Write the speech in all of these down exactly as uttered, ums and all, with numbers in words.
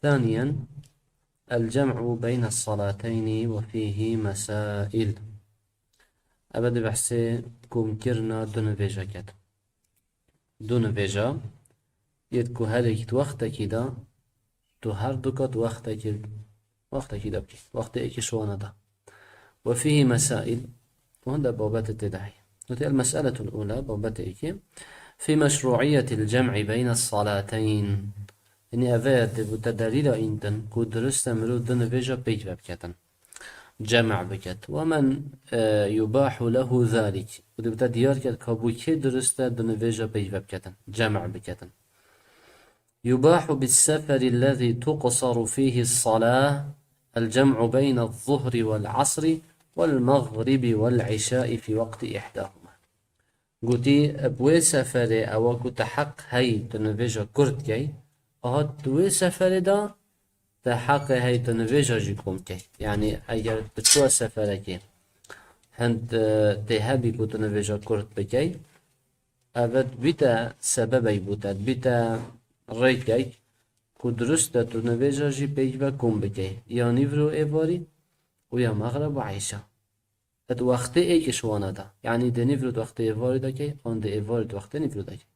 ثانيا، الجمع بين الصلاتين وفيه مسائل. Eve di behsê komkirina du nivêja ket. Du nivêja, yê ku her yek di wextekî de, tu her du kat wextekî, wextekî de bikî. Wextê êkî ji wana de. وفيه مسائل، û hinde babetê tê de heye. Gotî المسألة الأولى، babetê êkê، في مشروعية الجمع بين الصلاتين. Yanî eve dibûte delîla întin ku dirust e mirov du nivêja pêk ve biketin. Cem' biket. ومن، e, يباح له ذلك. Û dibûte diyar ket ka bo kê dirust e du nivêja pêk ve biketin. Cem' biketin. يباح بالسفر الذي تقصر فيه الصلاة الجمع بين الظهر والعصر والمغرب والعشاء في وقت إحداهما. Gotî, bi wê seferê ewa ku te heq hey tu nivêja kurt key, aha tu wê seferê de te heqê hey tu nivêja jî kom key. Yanî eger tu çuwa seferekê hind, e, tê hebî ku tu nivêja kurt bikey, eve dibîte sebebek bo te, dibîte rêkek ku dirust e tu nivêja jî pêk ve kom bikey. Ya nîvro êvarî û ya mexreb û eyşa. Di wextê êkê ji wana de. Yanî di nîvro di wextê êvarî de key, an di êvarî di wextê nîvro de key.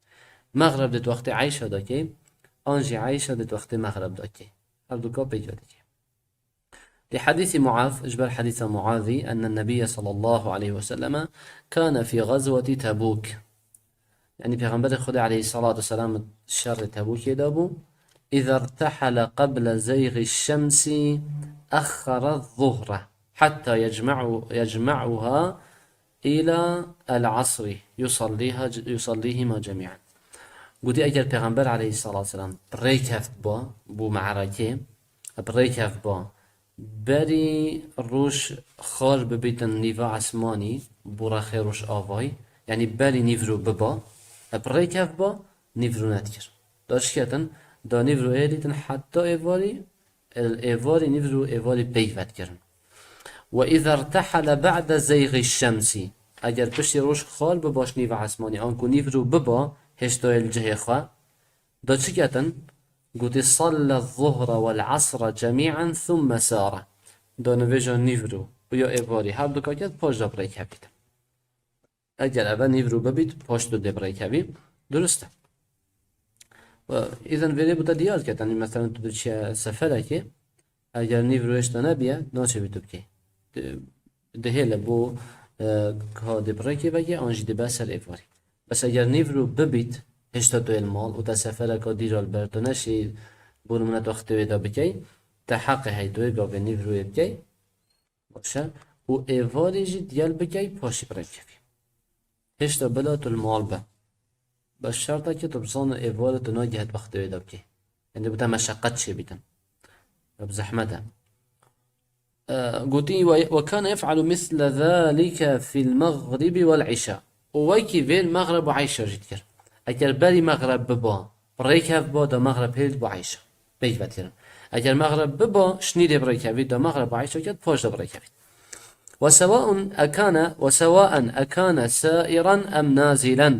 Mexreb di wextê eyşa de key, an jî eyşa di wextê mexreb de key. Her du ka pêk ve dikey. Li hadîsî Muaz, ji ber hadîsa Muazî, أن النبي صلى الله عليه وسلم كان في غزوة تبوك. Yanî Pêxemberê Xwedê aleyhissalatu vesselam şerê Tebûkê de bû. إذا ارتحل قبل زيغ الشمس أخر الظهر حتى يجمع، يجمعها إلى العصر يصليها، يصليهما جميعا. Gotî, eger Pêxember aleyhissalatu vesselam bi rê keft ba, bo me'rekê, bi rê keft ba, berî roj xar bibîtin nîva esmanî, bo rexê rojavayî, yanî berî nîvro biba, bi rê keft ba, nîvro nedikir. Da çi ketin? Da nîvro êrîtin heta êvarî, êvarî nîvro êvarî peyv vedikirin. وإذا ارتحل بعد زيغ الشمس. Eger piştî roj xar biba ji nîva esmanî, anku nîvro biba, hêşta yê li cihê xwe, da çi ketin? Gotî, صلى الظهر والعصر جميعا ثم سار. Da nivêja nîvro û ya êvarî her du ka ket, paş de bi rê kevîtin. Eger eve nîvro bibît, paş tu dê bi rê kevî, durust e. Û îzen vêrê bo te diyar ket, yanî, meselen, tu diçiye seferekê, eger nîvro hêşta nebiye, naçêbî tu bikey. Di-, dihêle bo, e, ka dê bi rê kevekê, an jî dibe ser êvarî. Bes eger nîvro bibît, hêşta tu yê li mal û te sefereka dîra li ber, tu neşî, bo nimûne, tu wextê wê de bikey, te heqê hey tu yê gavê nîvroyê bikey, Baş e. Û êvarî jî diyal bikey, paşî bi rê kevî. Hêşta bila tu li mal be. Bes şertekê tu bizane êvarê tu nagihî wextê wê de bikey. Yanî bo te meşeqet çêbîtin. Ev zehmet e. E, gotî, "وكان يفعل مثل ذلك في المغرب والعشاء." Û wekî vê li mexreb û eyşa jî dikir. Eger berî mexreb biba, bi rê kevba, da mexreb hêl bo eyşa. Peyv vedikirin. Eger mexreb biba, ji nîrê bi rê kevî, da mexreb û eyşa ket, paş de bi rê kevî. وسواء أكان، وسواء أكان سائرا أم نازلا.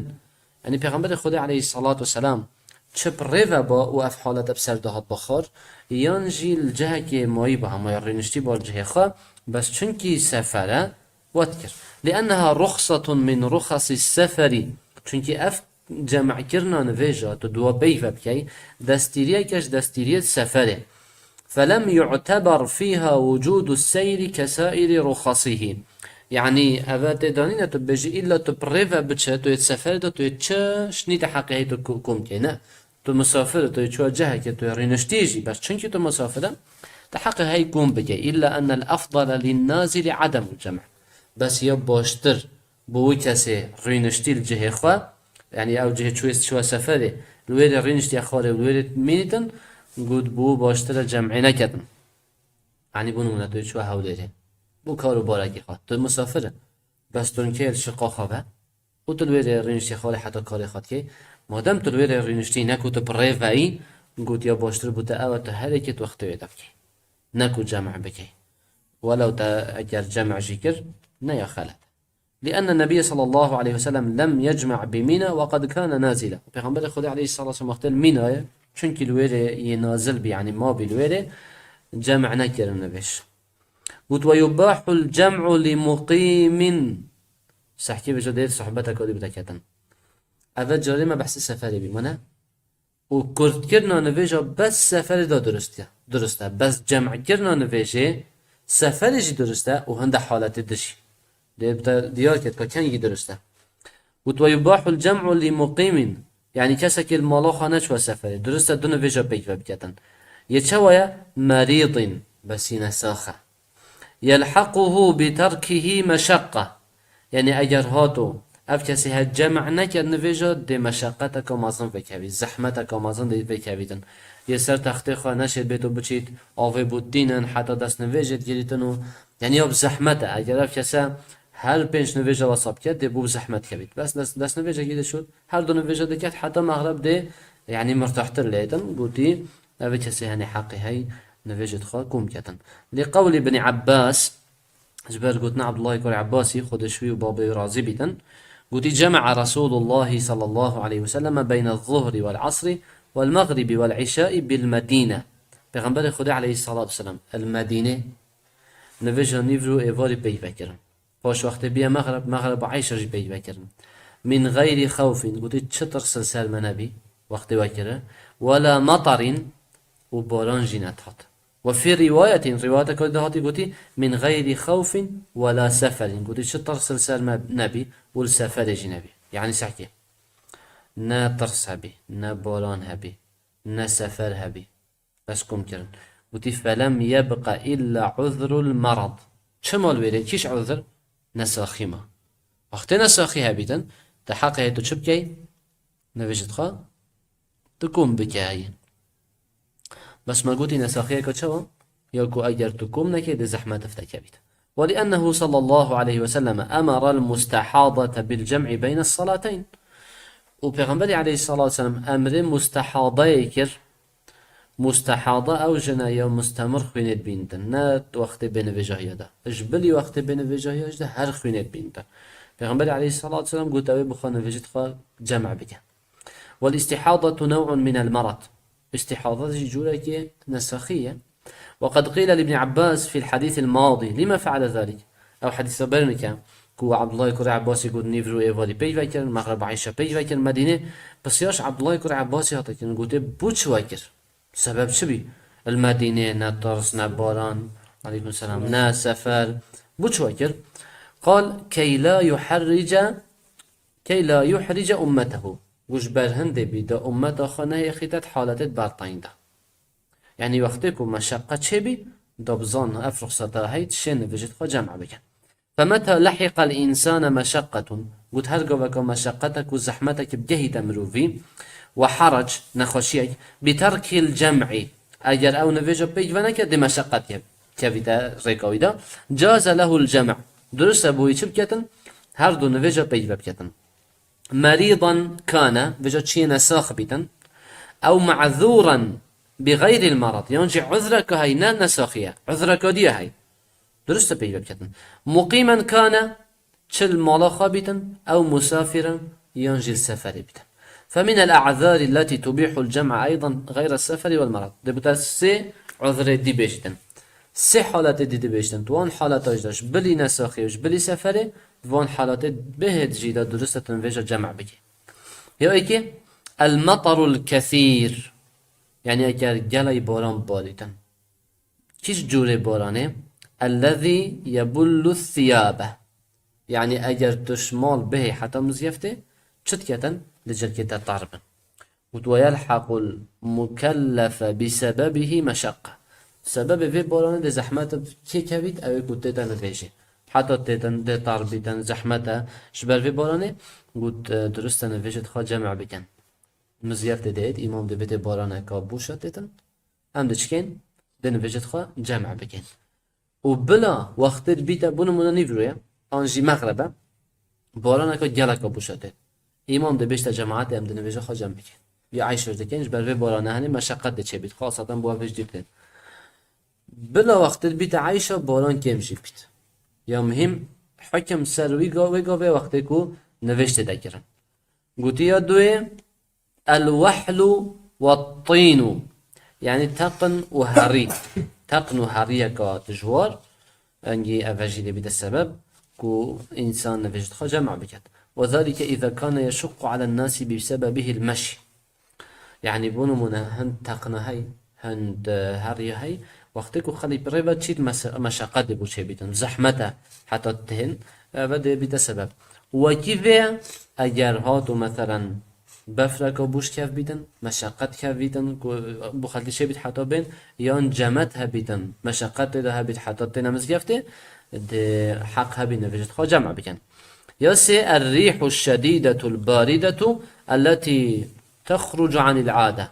Yanî Pêxemberê Xwedê aleyhissalatu vesselam çi bi rê ve ba û ev halet bi ser de hat ba xar, yan jî li cihekê mayî ba, hema ya rêniştî ba li cihê xwe, bes çunkî sefer e, we dikir. لأنها رخصة من رخص السفر. Çunkî ev cem'kirina nivêja tu duwa peyv ve bikey, destîriyeke ji destîriyê seferê. فلم يعتبر فيها وجود السير كسائر رخصه. Yanî, eve tê de nîne tu bêjî, îlla tu bi rê ve biçe, tu yê seferê de, tu yê çi şinî te heqê hey tu ku-, kom key, ne? Tu misafir, tu yê çuwa cihekê, tu yê rêniştî jî, bes çunkî tu misafir e, te heqê hey kom bikey. إلا أن الأفضل للنازل عدم الجمع. Bes ya baştir bo wî kesê rêniştî li cihê xwe, yanî ew cihê çûyê çûye seferê, li wêrê rêniştiye xwarê û li wêrê mînîtin, got bo wî baştir e cem'ê neketin. Yanî bo nimûne tu yê çûye Hewlêrê. Bo kar û barekê xwe. Tu misafir e. Bes tu nikê li Şirqaxa ve û tu li wêrê rêniştiye xwarê heta karê xwe dikey. Madem tu li wêrê rêniştî, ne ku tu bi rê veyî, got ya baştir bo te ew e tu herêkê tu wextê wê de bikey. Ne ku cem' bikey. Welew te eger cem' jî kir, ne ya xelet. لأن النبي صلى الله عليه وسلم لم يجمع بمنى وقد كان نازلا. Pêxemberê Xwedê aleyhissalatu vesselam wextê li Mînayê, Çunkî li wêrê yê nazil bî, yanî mabî li wêrê, cem' nekirin nivêj. Got, "Ve yubahul cem'u li muqîmin." Sehkî vêca dê sohbeteka dî bide ketin. Eve carê me behsê seferê bî, mane? Û kurtkirina nivêja bes seferê de durist e. Durist e. Bes cem'kirina nivêjê seferê jî durist e û hinde haletê din jî. Dê bide diyar ket ka kengî durist e. Got, "Ve yubahul cem'u li muqîmin." Yanî kesekî li mala xwe neçûye seferê. Durist e du nivêja pêk ve biketin. Yê çawa ye? Merîdin. Besî nesax e. "Yelhaquhu bi terkihi meşaqqa." Yanî eger hato ev kesê he cem' neket nivêja, dê meşeqeteka mezin vekevî, zehmeteka mezin dê vekevîtin. Yê ser textê xwe neşêt bêt û biçît, avê bût tînin, heta destnivêjê digirîtin û, yanî ya bi zehmet e. Eger ev kese her pênc nivêja wesa biket, dê bû bi zehmet kevît. Bes dest, destnivêjekî dê şût, her du nivêja diket, heta mexreb dê, yanî mirtahtir lê din, gotî, ev kesê henê heqê hey nivêjê xwe kom ketin. Li qewlî Ibn Abbas, Ji ber gotina Abdullahê kurê Ebbasî, Xwedê ji wî û babê wî razî bîtin, gotî, "Cema'a Resulullahi sallallahu aleyhi ve selleme beyne zuhri vel asri vel mexribi vel işai bil Medîne." Pêxemberê Xwedê aleyhissalatu vesselam el Medîne nivêja nîvro êvarî peyve kirin. Paş wextê bîye mexreb, mexreb û eşa jî peyve kirin. Min gayri xewfin, gotî, çi tirs li ser me nebî, wextê we kire, wela matarin, û baran jî nedihat. Ve fî rîwayetin, rîwayeteke de hatî gotî, "Min gayri xewfin wela seferin." Gotî, çi tirs li ser me nebî û li seferê jî nebî. Yanî sehkê. Ne tirs hebî, ne baran hebî, ne sefer hebî. Bes kom kirin. Gotî, "Felem yebqa illa uzrul merad." Çima li wêrê kîş uzr? Nesaxî ma. Wextê nesaxî hebîtin, te heqê tu çi bikey? Nivêjit xwe tu kom bike heyî. Bes me gotî nesaxiyeke çawa? Ya ku eger tu kom nekê, dê zehmet ev te kevît. Ve li ennehu sallallahu aleyhi ve sellem emara l-mustehadete bil cem'i beyne salateyn. Û Pêxemberî aleyhissalatu vesselam emrê mustehadayê kir. Mustehada ew jin e ya mustemir xwînê dibînitin. Ne wextê bênivêjahiya de. Ji bilî wextê bênivêjahiya jî de her xwînê dibînitin. Pêxemberî aleyhissalatu vesselam got, ew ê bi xwe nivêjit xwe cem' bike. والإستحاضة نوع من المرض. Îstîhada jî cûrekê nesaxî ye. وقد قيل لابن عباس في الحديث الماضي لما فعل ذلك. Ew hedîsa ber nike ku Abdullah kurê Abbasî got nîvro êvarî peyve kirin, mexreb eşa peyve kirin Medînê. Pisyar ji Abdullah kurê Abbasî hate kirin, gote, bo çi we kir? Sebeb çi bî? Li Medînê ne tirs, ne baran. Aleykum selam. Ne sefer. Bo çi we kir? قال كي لا يحرج Key la yuhrice ummetehu. Ku ji ber hindê bî da ummeta xwe nehêxîte di haletê di bertayîn de. Yanî wextê ku meşeqe çêbî, da bizan ev ruxseta hey dişên nivêjit xwe cem' bikin. Femeta lehiqel însane meşeqetun. Got her gaveka meşeqetek û zehmetek bigehîte mirovî, we herac, nexweşiyek, bi terkil cem'i. Eger ew nivêja pêk veneke, dê meşeqet ye. Kevîte rêka wî de. Caze lehul cem'. Durust e bo wî çi biketin? Her du nivêja peyve biketin. Merîdan kane, vêca çiyê nesax bîtin. Ew me'zûren bi xeyril merad. Yan jî uzreke hey, ne nesaxiye. Uzreke diye hey. Durust e peyve biketin. Muqîmen kane, çi li mala xwe bîtin, ew musafir in, yan jî li seferê bîtin. Feminel a'zari lletî tubîhul cem'a eydan xeyre seferi wel merad. Dê bi te sê uzrê dî bêjîtin. Sê haletê dî dibêjîtin. Di wan haleta jî de ji bilî nesaxê û ji bilî seferê, di van haletê bihêt jî de durist e tu nivêja cem' bikî. Ya êkê, el metarul kethîr. Yanî eger gelek baran barîtin. Kîç cûrê boranê? Ellezî yebullu thiyabe. Yanî eger tu ji mal bihê heta mizyeftê, çi diketin? Li cil kê te tar bin. Û tu yelhequl mukellefe bi sebebihî meşeqqa. Sebebê vê boranê dê zehmet kê kevît, ew ê ku tê te nivêjê. Heta tê te, tê tar bîtin, zehmet e. Ji ber vê boranê got, e, durist e nivêjê xwe cem' bikin. Mizyeftê dê êt, îmam dê bêtê boraneka bûşa têtin. Em dê çikên? Dê nivêjê xwe cem' bikên. Û bila wextê dibîte, bo nimûne nîvro ye, an jî mexreb e, boraneka geleka bûşa tê. Îmam dê bêjte cemaetê, em dê nivêjê xwe cem' bikên. Ya eşa jî dikên, ji ber vê borane henê meşeqet dê çêbît. Xaseten bo ev hêj dî tên. Bila wextê dibîte eşa, boran kêm jî bît. Ya muhîm, hukim ser wî ga-, wê gavê wextê ku nivêj tê de kirin. Gotiya duyê, el wehlu والطين. Yani teqn û herî. Teqn û heriyeka dijwar. Engî ev jî dê bîte sebeb ku însan nivêjit xwe cem biket. وذلك إذا كان يشق على الناس بسببه المشي. Yani bo nimûne hind teqna hey, hind, e, heriya hey, wextê ku xelî bi rê ve çît mese-, meşeqetê bo çêbîtin, zehmet e heta tên, e, ve dê bîte sebeb. Wekî vê eger hato meselen befreka bûş kev bîtin, meşeqet kev bîtin, ku bo xelkî çêbît heta bên, yan cemet hebîtin, meşeqet tê de hebît heta têne mizgeftê, dê heq hebî nivêjit xwe cem bikin. Ya sê الريح الشديدة الباردة التي تخرج عن العادة.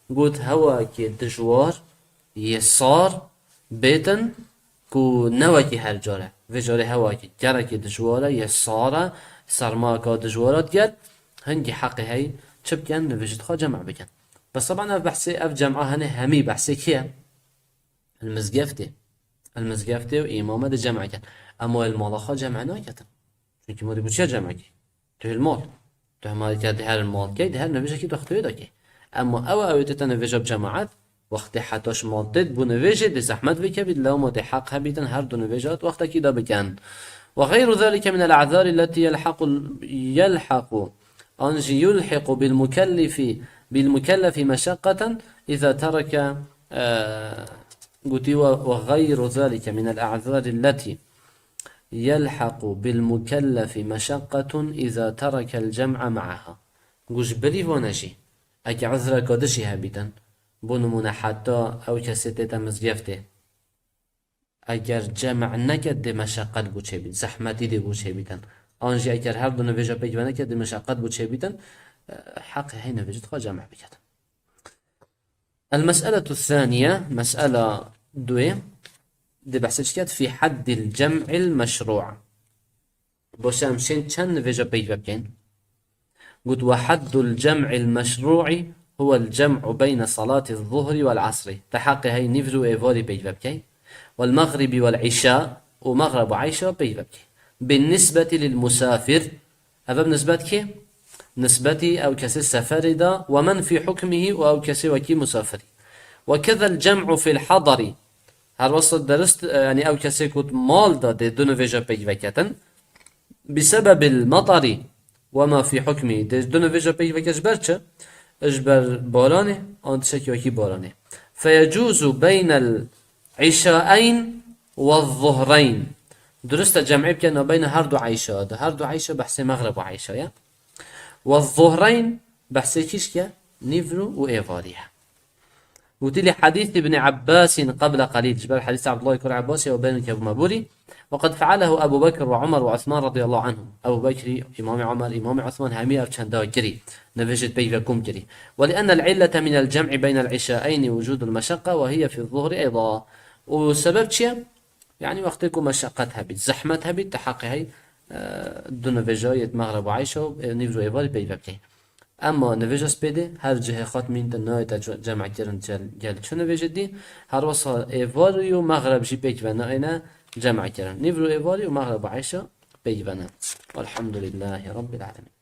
Got hewakê dijwar yê sar bêtin ku ne wekî her care. Vê carê hewakê gelekî dijwar e, yê sar e, sermayeka dijwar e diger, hingî heqê hey çi bikin, nivêjit xwe cem bikin. Bes teban ev behsê, ev cema hene hemî behsê kî ye? El mizgeftê. El mizgeftê û îmame de cem eken. Ema el mala xwe cem naketin. Çunkî ma dê bo çiya cem ekî? Tu hil mal. Tu hema dikê di her mal key, di her nivêjekî tu xtewê dakê. Ema ew, ew tê te nivêja bi cemaet, wextê heta ji mal têt bo nivêjê dê zehmet vê kevî, lewma dê heq hebîtin her du nivêja wextekî de bikin. وغير ذلك من الأعذار التي يلحق، يلحق، an jî يلحق بالمكلف، بالمكلف مشقة إذا ترك، e, gotî we، وغير ذلك من الأعذار التي يلحق بالمكلف مشقة إذا ترك الجمع معها. Got ji berî vane jî, eke uzreka dijî hebîtin, bo nimûne heta ew kesê tête mizgeftê, eger cem neket dê meşeqet bo çêbît, zehmetî dê bo çêbîtin. An jî eger her du nivêja pêk ve neket dê meşeqet bo çêbîtin, e, heqê hey nivêjit xwe cem biket. المسألة الثانية، mesela duyê, dê behsê çi ket? في حد الجمع المشروع. Baş e, em şên çend nivêja peyve bikeyn? Got, وحد الجمع المشروع هو الجمع بين صلاة الظهر والعصر. Te heqê hey nîvro êvarî peyve bikey. والمغرب والعشاء û mexreb û eyşa peyve bikey. بالنسبة للمسافر. Ev bi nisbet kê? Nisbetî ew kesê seferê de, ومن في حكمه û ew kesê wekî musafirî. وكذا الجمع في الحضر. Her wesa derist, e, yani ew kesê ku mal de dê du nivêja peyve ketin. بسبب المطر وما في حكمه. Dê du nivêja peyve ke ji ber çi? Ji ber baranê, an tiştekî wekî baranê. فيجوز بين العشاءين والظهرين. Durist e cem'ê bike nabeyna her du eyşa de. Her du eyşa behsê mexreb û eyşa ye. والظهرين behsê kî jî ke? Nîvro û êvarî ye. Gotî, لحديث ابن عباس قبل قليل. Ji ber hadîsa Abdullah kurê Abbasê ew berî ke bûme borî. وقد فعله أبو بكر وعمر وعثمان رضي الله عنهم. Ebu Bekrî, Îmamê Omer, Îmamê Osman hemî ev çenda kirî. Nivêjê peyve kom kirî. ولأن العلة من الجمع بين العشاءين وجود المشقة وهي في الظهر أيضا. Û sebeb çi ye? Yani wextê ku meşeqet hebît, zehmet hebît, te heqê hey, e, du nivêja yê mexreb û eyşa û, e, nîvro êvarî peyve bikey. Ema nivêja spêdê her cihê xwe dimîn te nayê te ce-, cem'kirin gel, gel çi nivêjê dî. Her wesa êvarî û mexreb jî pêk ve nayêne cem'kirin. Nîvro êvarî û mexreb û eyşa peyve ne. والحمد لله رب العالمين.